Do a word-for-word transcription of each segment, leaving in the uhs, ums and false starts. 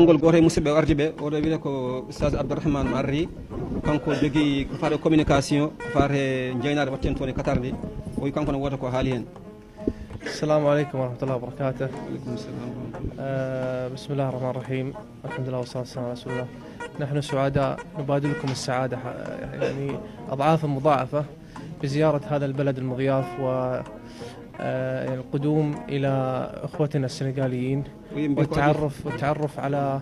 Konngol gooto e musidɓe o ardi ɓe, oɗo wiyetee ko Oustaz Abdourahmane Marri, kanko jogii ko faati e communication, ko faati e njeynaari waɗten toon e Qatar ndi, o wi kanko ne woota ko haali heen. السلام عليكم ورحمة الله وبركاته. وعليكم السلام ورحمة الله. آه، بسم الله الرحمن الرحيم. الحمد لله والصلاة والسلام على رسول الله. نحن سعداء، نبادلكم السعادة، ح-، يعني، أضعافا مضاعفة بزيارة هذا البلد المضياف و، آه، يعني، القدوم إلى إخوتنا السنغاليين. Oui, mbi ko adii. والتعرف، والتعرف على،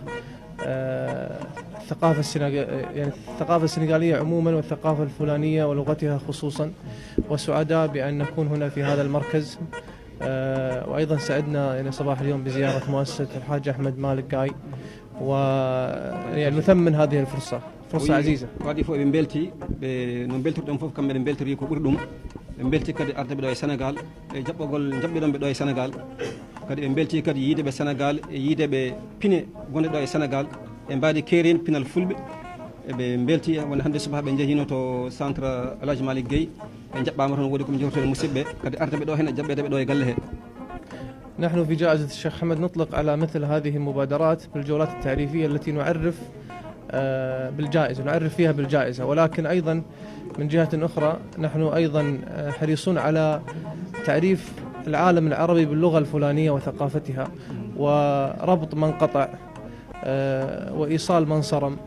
آه، الثقافة السنغ-، يعني، الثقافة السنغالية عمومًا والثقافة الفلانية ولغتها خصوصًا، وسعداء بأن نكون هنا في هذا المركز. آه، وأيضًا سعدنا، يعني، صباح اليوم بزيارة مؤسسة الحاج أحمد مالك جاي، و، يعني، نثمن هذه الفرصة، فرصة Oui, عزيزة. Ko adii fof eɓe mbelti, ɓe no mbeltirɗon fof, kamɓe ne mbeltori ko ɓuri ɗum. Ɓe mbelti kadi arde ɓe ɗo e Senegaal, e jaɓɓagol jaɓɓiɗon ɓe ɗo e Senegaal. Kadi ɓe mbelti kadi yiide ɓe Senegaal, e yiide ɓe pine gonɗe ɗo e Senegaal, e mbaadi keerin pinal fulɓe. Eɓe mbelti wonde hannde subaka ɓe njehino to centre El Hadj Malick Guèye, ɓe jaɓɓaama toon, woodi ko ɓe jewtata e musidɓe, kadi arde ɓe ɗo heen e jaɓɓeede ɓe ɗo e galle he. نحن في جائزة الشيخ حمد نطلق على مثل هذه المبادرات بالجولات التعريفية التي نعرف، آه، بالجائزة، نعرف فيها بالجائزة، ولكن أيضًا من جهة أخرى نحن أيضًا، آه، حريصون على تعريف العالم العربي باللغة الفلانية وثقافتها وربط من قطع، آه، وإيصال من صرم،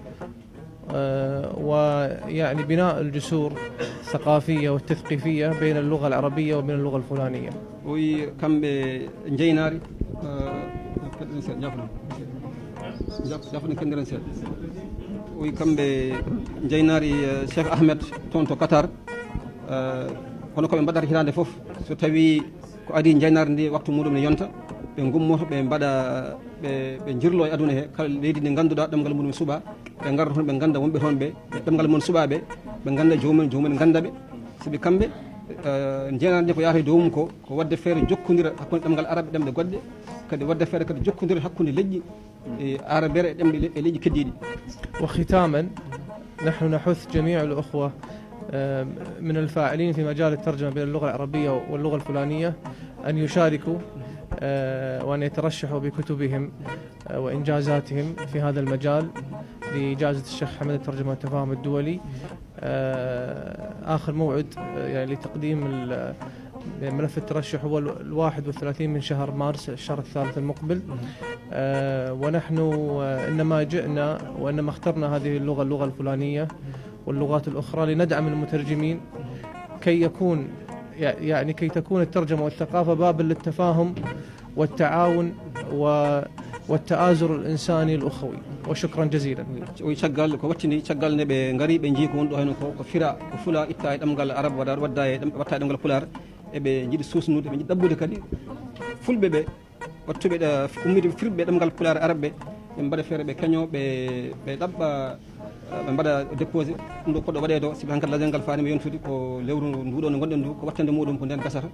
آه، ويعني بناء الجسور الثقافية والتثقيفية بين اللغة العربية وبين اللغة الفلانية. O wi kamɓe njeynaari, eh, jaf-, jafna kendiren seeɗa. O wi kamɓe njeynaari, eh, Cheikh Ahmed toon to Qatar, eh, kono ko ɓe mbaɗata hitaande fof, so tawi ko adii njeynaari ndi waktu muɗum ne yonta, ɓe ngummoto, ɓe mbaɗa, ɓe, ɓe njirlo e aduna he, kala leydi ndi ngannduɗaa ɗemngal muɗum suɓaa, ɓe ngarta toon, ɓe ngannda wonɓe toon ɓe, ɓe ɗemngal mum suɓaa ɓe, ɓe ngannda joomum, joomum ngannda ɓe. Sabi kamɓe, eh, njeenaari ndi ko yahata e dow mum ko, ko waɗde feere jokkondira hakkunde ɗemngal Arab e ɗemɗe goɗɗe, kadi waɗde feere kadi jokkondira hakkunde leƴƴi, e, Arabere e ɗemɗe le-, e leƴƴi keddiiɗi. وختاما، نحن نحث جميع الأخوة، آه، من الفاعلين في مجال الترجمة بين اللغة العربية واللغة الفلانية أن يشاركوا، آه، وأن يترشحوا بكتبهم، آه، وإنجازاتهم في هذا المجال لجائزة الشيخ حمد الترجمة والتفاهم الدولي. آه، آخر موعد، آه، يعني لتقديم ال-، ملف الترشح هو ال-، الواحد والثلاثين من شهر مارس، الشهر الثالث المقبل. آه، ونحن، آه، إنما جئنا وإنما اخترنا هذه اللغة، اللغة الفلانية واللغات الأخرى لندعم المترجمين كي يكون، يع-، يعني كي تكون الترجمة والثقافة بابا للتفاهم والتعاون و-، والتآزر الإنساني الأخوي. وشكرًا جزيلًا. O wi caggal ko wattini, caggal nde ɓe ngari, ɓe njii ko woni ɗo heen ko, ko fira, ko fula itta e ɗemngal Arab, waɗa, wadda e ɗem-, watta e ɗemngal Pulaar. Eɓe njiɗi suusnude, ɓe njiɗi ɗaɓɓude kadi fulɓe ɓe, wattuɓe ɗa, ummiiɓe firɓe ɗemngal Pulaar e Arab ɓe, ɓe mbaɗa feere, ɓe keñoo, ɓe, ɓe ɗaɓɓa, ɓe mbaɗa déposé. Ɗum ɗo ko ɗo waɗee ɗo, sibu hankadi lajal ngal faanima yontude, ko lewru ndu ɗo ndu ngonɗen ndu, ko wattande muɗum ko ndeen gasata.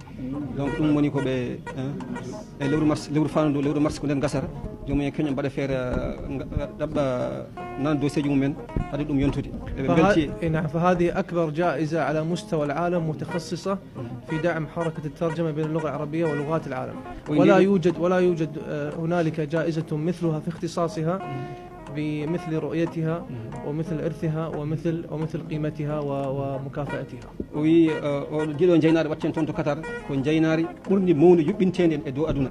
Donc ɗum woni ko ɓe, eh, e lewru mars, lewru faandu ndu, lewru mars ko ndeen gasata. Joomum en keñoo mbaɗa feere, eh, nga-, ɗaɓɓa nan dossier ji mum en, haade ɗum yontude. Eɓe فه-، mbelti. إي نعم، فهذه أكبر جائزة على مستوى العالم متخصصة في دعم حركة الترجمة بين اللغة العربية ولغات العالم. ولا يوجد، ولا يوجد، آه، هنالك جائزة مثلها في اختصاصها بمثل رؤيتها ومثل إرثها ومثل، ومثل قيمتها و-، ومكافأتها. O wi, eh, o ɗiɗo njeynaari watten toon to Qatar, ko njeynaari ɓurndi mawndi yuɓɓinteende e dow aduna.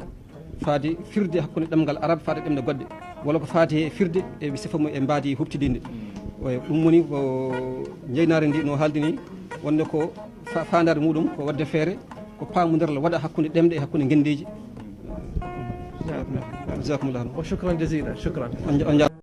Faade firde hakkunde ɗemngal Arab, faade ɗemɗe goɗɗe. Walla ko faade e firde e sifa mum e mbaadi huɓtidinde. Oya, ɗum woni ko njeynaari ndi no haaldini, wonde ko fa-, faandaare muɗum ko waɗde feere, ko paamondiral waɗa hakkunde ɗemɗe e hakkunde ngenndeeji. نعم، نعم. جزاكم الله خيرا. وشكرًا جزيلًا، شكرًا. On ja-, on ja-,